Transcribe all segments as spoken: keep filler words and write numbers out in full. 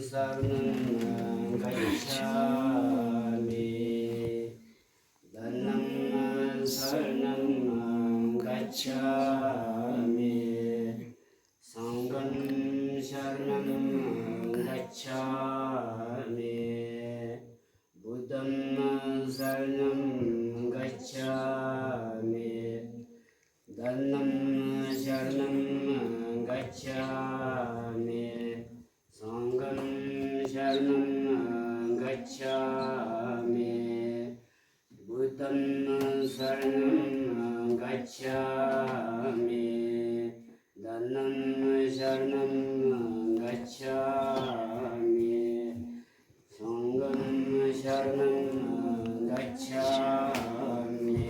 saraṇaṃ gacchāmi. Dhammaṃ saraṇaṃ gacchāmi. Saṅghaṃ saraṇaṃ gacchāmi. Buddhaṃ saraṇaṃ gacchāmi. Dhammaṃ saraṇaṃ gacchāmi. Saṅghaṃ saraṇaṃ gacchāmi. Buddhaṃ saraṇaṃ gacchāmi. Dhammaṃ saraṇaṃ gacchāmi. Saṅghaṃ saraṇaṃ gacchāmi.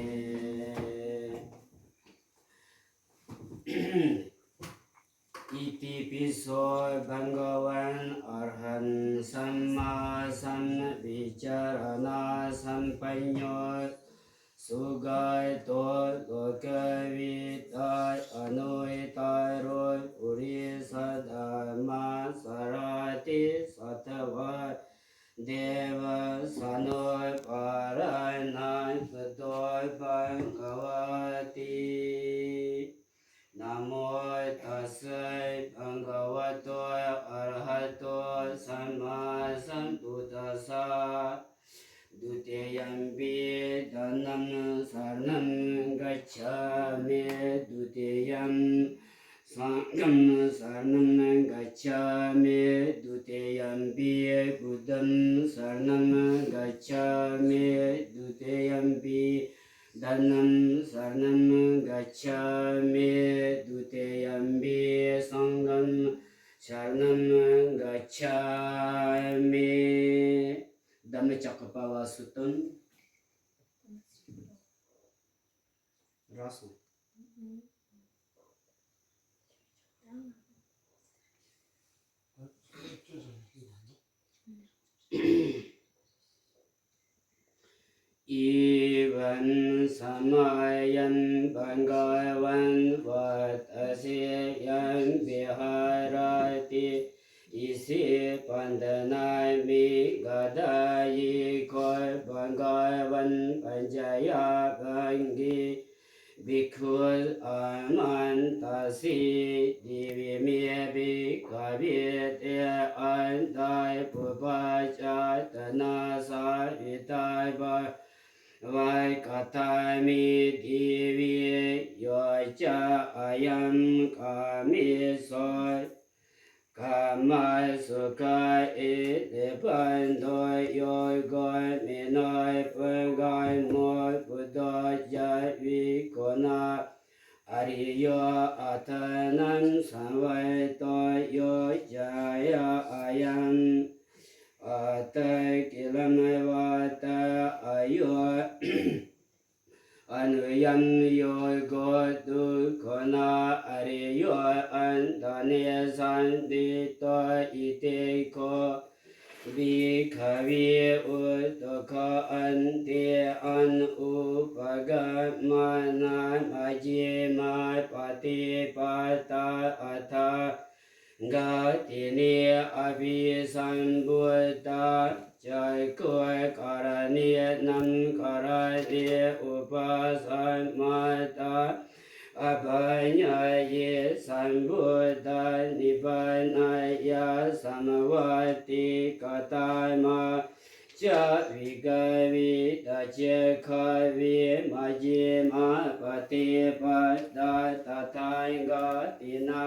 Itipi so bhagavanti arahaṃ sammāsambuddho vijjācaraṇasampanno sugato lokavidū anuttaro purisadammasārathi satthā devamanussānaṃ buddho bhagavāti. Namo tassa bhagavato arahato sammāsambuddhassa. Dutiyampi dhammaṃ saraṇaṃ gacchāmi. Dutiyampi saṅghaṃ saraṇaṃ gacchāmi. Dutiyampi buddhaṃ saraṇaṃ gacchāmi. Dutiyampi dhammaṃ saraṇaṃ gacchāmi. Dutiyampi saṅghaṃ saraṇaṃ gacchāmi. Dhammacakkappavattasuttaṃ. Rasu. Evaṃ samayaṃ bhagavā bhāsiyā viharati isipatane migadāye. Kho bhagavā pañcasāsane bhikkhū āmantesi. Dveme bhikkhave te antā pubbe ca tandhāsāvitā bhavāya katame dve. Yo ca ayaṃ kāmesu kāmasukhallikho iddhībhaṇḍu yo govindo puggalmo buddho ca vikkho ariyo aṭṭhānaṃ saṃvarito. Yo ca ayaṃ attakilamatthu anuyyāyako dukkho ariyo aṭṭhāne saṃvarito. Iti kho bhikkhave utukkhāpandi anupagamanaṃ majjhimā paṭipadā aṭṭha ṅgātini abhisambuddhā cakkhukaraṇī nāmakaraṇī upasamādā abhiññāya sambuddhā nibbānāya samvattī. Katamā ca bhikkhave tassa bhikkhave majjhimā paṭipadā tathāgatinā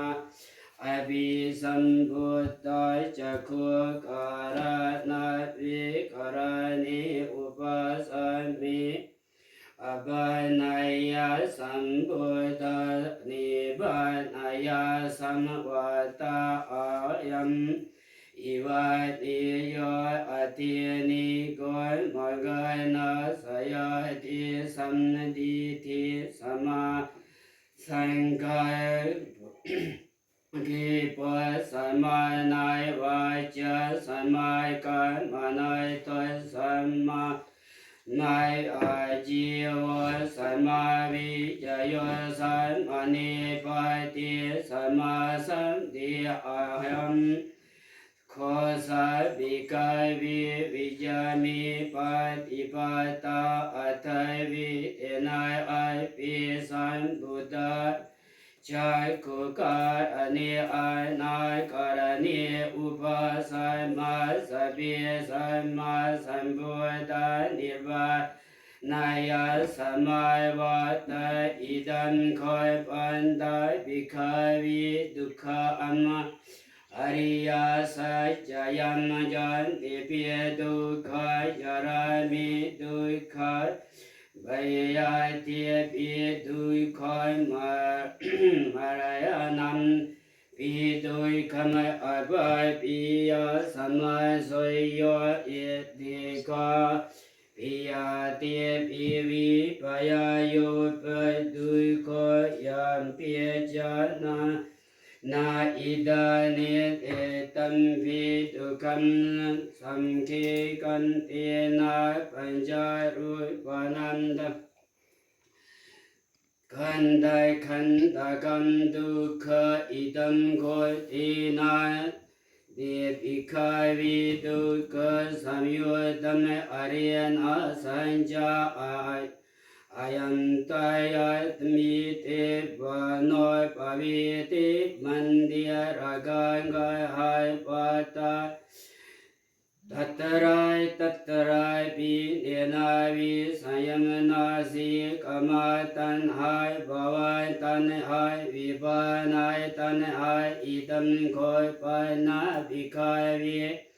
abhisambuddhā cakkhukaraṇavikaraṇī upasamādā abhiññāya sambuddhā nibbānāya samvattā. Ayaṃ evaniyo atthi nigmo gāyasāti sammādiṭṭhi sammāsaṅkappo sammāvācā sammākammanto sammāājīvo sammāvācāyo sammāpādo sammāsati. Ayaṃ kho sā bhikkhave vijjāmi paṭipadā athavītena abhisambuddhā cakkhukaraṇī ñāṇakaraṇī upasamā sabbe sammāsambuddhānirvāṇayasamā vata. Idaṃ kho bhante bhikkhave dukkhamma ariyasaccaṃ. Jātipi dukkhā jarāpi dukkhā byādhipi dukkhā maraṇampi dukkhaṃ apapiyasamayo iti kho byādhipi vippayāso dukkho yampicca nāṇa idāni etampi dukkhaṃ saṅkhittena pañca rūpānaṃ khandhakkhandhakaṃ dukkhaṃ. Idaṃ kho tinā pi bhikkhave dukkhasamudayo ariyasaccā. Ayantayasmiṃ tiṇṇo paṇidhī bhante rakkhā gahapatā. Tatrāya tatrāyapi nena visayaṃ nāsikamā taṇhā bhavataṇhā vipākataṇhā. Idaṃ kho pana bhikkhave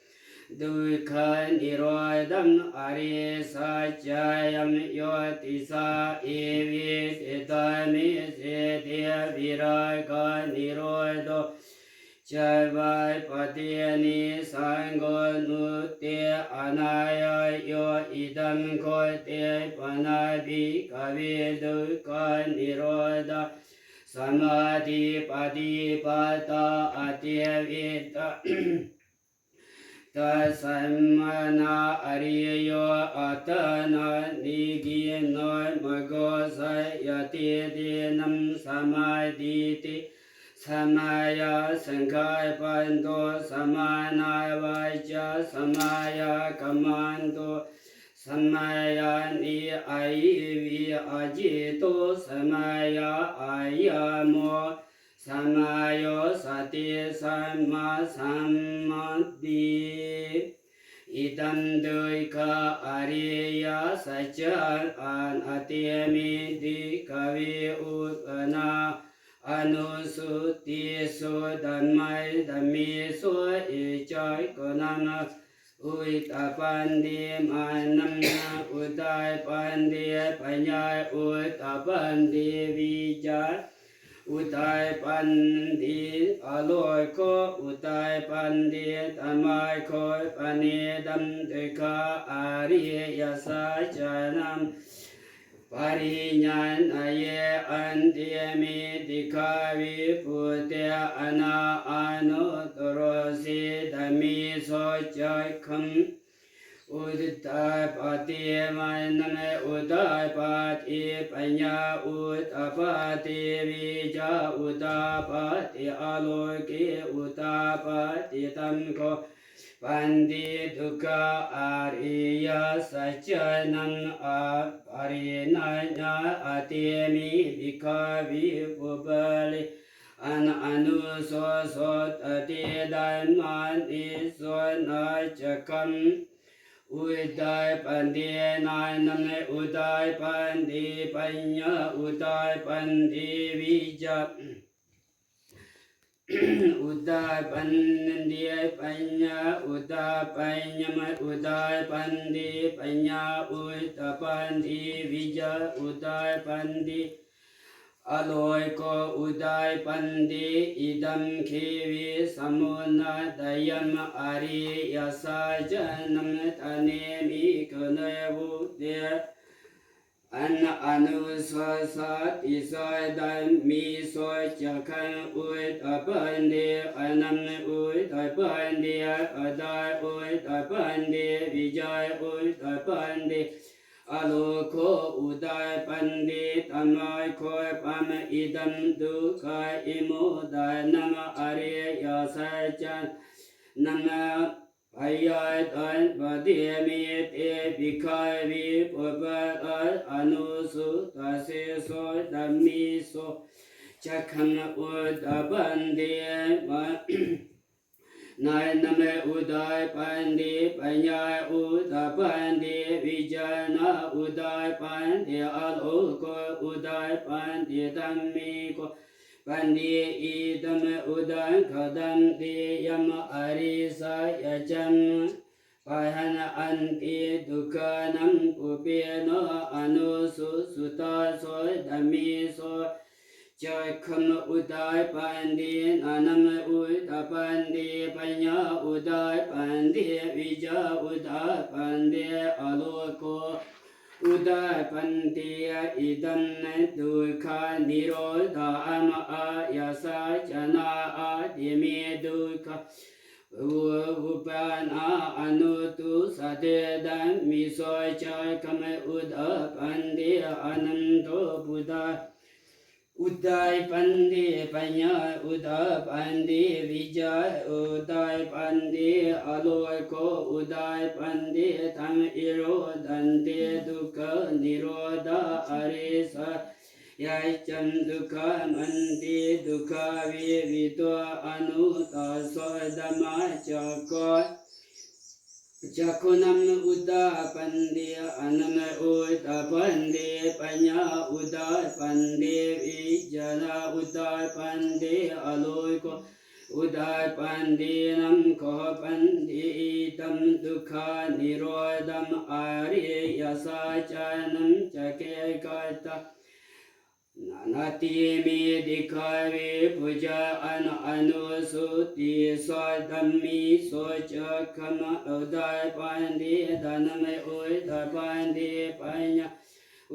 dukkhanirodho ariyasaccaṃ. Yo disā evicca dhammaṃ sese virāganirodho ca vāpattiṃ nissago mutti anālayo. Idaṃ kho te pana bhikkhave dukkhanirodhasamādipaṭipadā aṭṭhaviññāṇasamatthasamaṇā ariyo aṭṭhaṅgā nikkhipo maggo ca ñātīnaṃ samādiṭṭhi samāya saṅkhāpattā samānavācā samāya kammanto samāya niyāyī viññācitto samāya āyāmo samāyo sati sammāsamādhi. Idaṃ dukkhaṃ ariyasaccaṃ. Natthi me bhikkhave uppannā anussutesu dhammesu cakkhuṃ udapādi ñāṇaṃ udapādi paññā udapādi vijjā udapādi āloko udapādi. Tasmā kho panidaṃ dukkhaṃ ariyasaccanam pariññeyye. Natthi me bhikkhave pubbe anāguṃ anussutesi dhammesu cakkhuṃ udapādi ñāṇaṃ udapādi paññā udapādi vijjā udapādi āloko udapādi. Taṃ kho bhante dukkhaṃ ariyasaccanam pariññeyye. Natthi me bhikkhave pubbe anussutesu dhammaṃ nissutesu cakkhuṃ udapādi ñāṇaṃ udapādi paññā udapādi vijjā udapādi paññā udapādi ñāṇaṃ udapādi paññā udapādi vijjā udapādi āloko udapādi. Idaṃ kho visuddhimaggaṃ ariyasaccanam. Tatthi me bhikkhave pubbe anussutesu dhammesu cakkhuṃ udapādi ñāṇaṃ udapādi paññā udapādi vijjā udapādi āloko udapādi. Tasmā kho pana idaṃ dukkhavimuccanam ariyasaccanam nama paññatappaṭivedite bhikkhave pubbalā anussutasīso dhammesu cakkam udapādi ñāṇam udapādi paññā udapādi vijjā udapādi āloko udapādi dhammiko pādi idam udakatanti yam arisayañca paharanti dukkhānaṃ pubbe na anussutasīso dhammesu cakkam udapādi ñāṇam udapādi paññā udapādi vijjā udapādi āloko udapādi idam dukkhanirodhagāminā ca ñāṇatime dukkhā pubbe na anussutasīso dhammesu cakkam udapādi ñāṇam udapādi udapādi paññā udapādi vijjā udapādi āloko udapādi taṃnirodhanti dukkhanirodhāya arisayañca dukkhamanti dukkhavivutto anussutasīso dhammesu cakkam udapādi ñāṇam udapādi paññā udapādi vijjā udapādi āloko udapādi taṃ udapādi idam dukkhanirodhagāminā ariyasacchānaṃ cakkam udapādi ñāṇatime dukkhā vipujja anussutasīso dhammesu cakkam udapādi ñāṇam udapādi paññā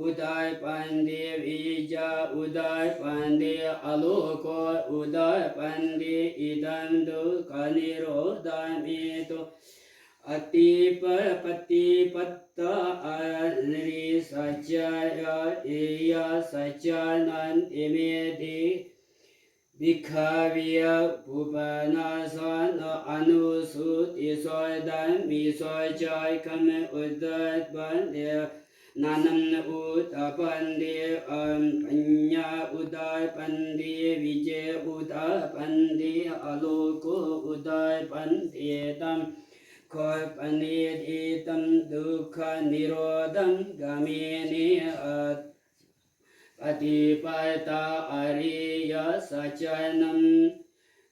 udapādi vijjā udapādi āloko udapādi idam dukkhanirodhagāminā atthi paṭipadā ariyasacchāya ariyasacchānaṃ ime bhikkhave pubbalā anussutasīso dhammesu cakkam udapādi ñāṇam udapādi paññā udapādi vijjā udapādi āloko udapādi taṃ udapādi idam dukkhanirodhagāminā paṭipadā ariyasacchānaṃ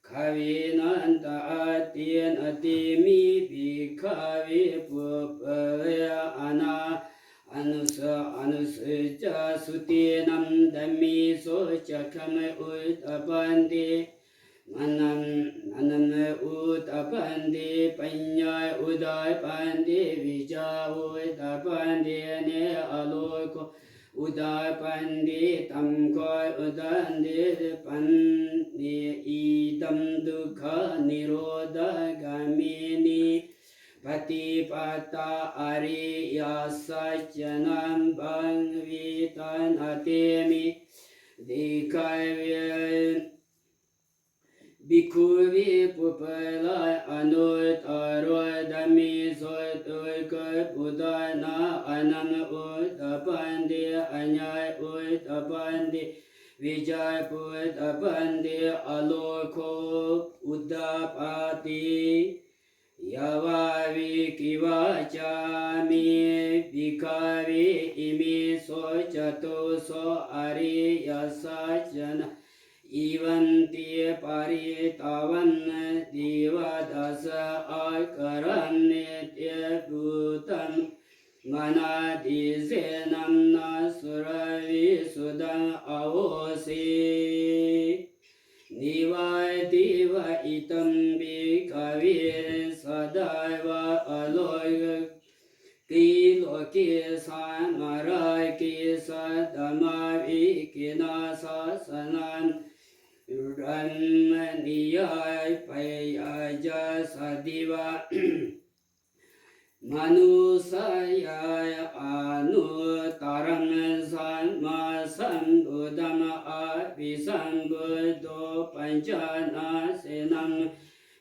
kavinata atthi ñāṇatime bhikkhave pubbalā anussutasīso dhammesu cakkam udapādi ñāṇam udapādi paññā udapādi vijjā udapādi āloko udapādi taṃ udapādi idam dukkhanirodhagāminā paṭipadā ariyasacchānaṃ kavinata atthi ñāṇatime bhikkhave pubbalā anuttaro dhammesu dukkhanirodhagāminā ñāṇam udapādi paññā udapādi vijjā udapādi āloko udapādi yāvadeva kīvañca ime bhikkhave imesu catūsu ariyasacchānaṃ evantiparittaṃ dvādasa ākāranīti buddhamanādi senaṃ na sulabhe suddhaṃ ahosi. Neva keva idam bhikkhave sadeva ālokā ke loke samārake saddhammavigayena sāsanaṃ ramaniyaṃ paññāya ca sadeva manussāya anuttaraṃ sammāsambuddhaṃ abhisambuddho pañcānaṃ senānaṃ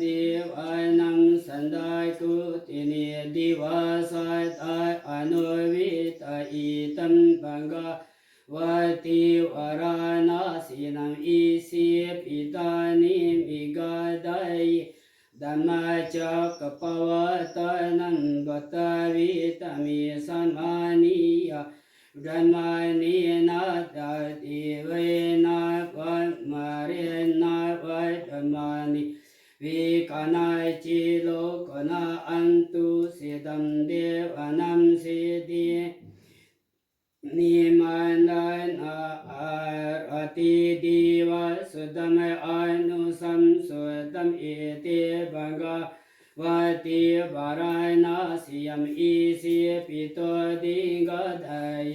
devānaṃ sadāhuti. Divā sattā anuvittā idha bhagavā tivaṇṇasenaṃ isipatani migadāye. dhammacakkappavattanaṃ. Pathavī tamhi samānīya brāhmaṇena devena vā mārena vā brahmaṇi vā kañci lokena antusitaṃ devānaṃ siddhi nimantanā aratī devā suddhaṃ anusamsuddhaṃ. Iti bhagavā ti bārāṇasiyaṃ isipito dīghadayi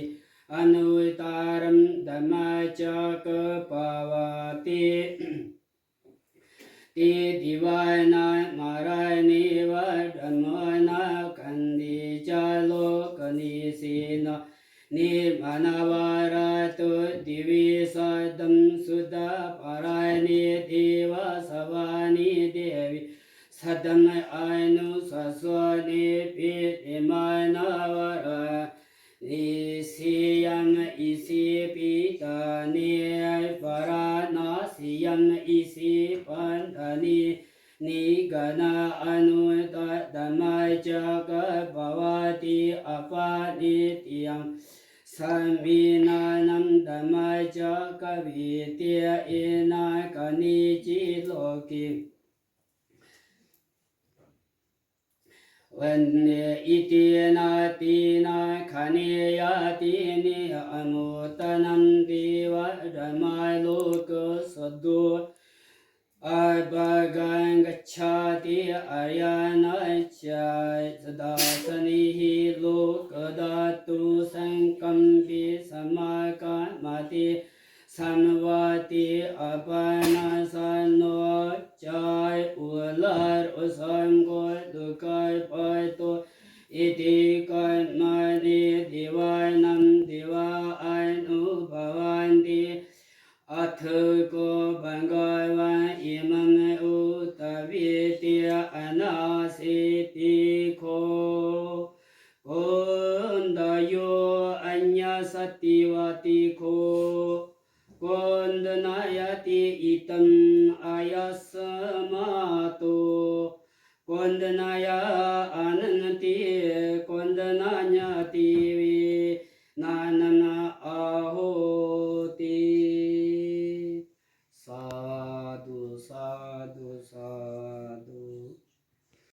anuttaraṃ dhammacakkappavattī ti devānaṃ mārena vā brahmaṇā kandhī ca lokenisinā nimanavarato divisatam suddhapāraṇi devasāvāni devi saddhaṃ anusāsanīti nimanavara nisiyaṃ isipitāni bārāṇasiyaṃ isipaṇṇāni nigaṇhā anuttaraṃ dhammacakkappavattī appaṇitiyaṃ samiṇānaṃ dhammacakkavidī ena kañci loke vane iti natthi na khaṇe yatini amuttaraṃ devabrahmalokā saddo appagaṃ gacchati ayañca sadasanihi lokadhātu saṅkampi samakkamati saṃvattī appannassano ca uḷāro saṅgho duggappato iti khamati devānaṃ devā anubhāvanti atha kho bhagavā imaṃ udavatīti anāsīti kho koṇḍañño aññāsati vāti kho koṇḍaññāti idaṃ āyasmato koṇḍaññāya ānanti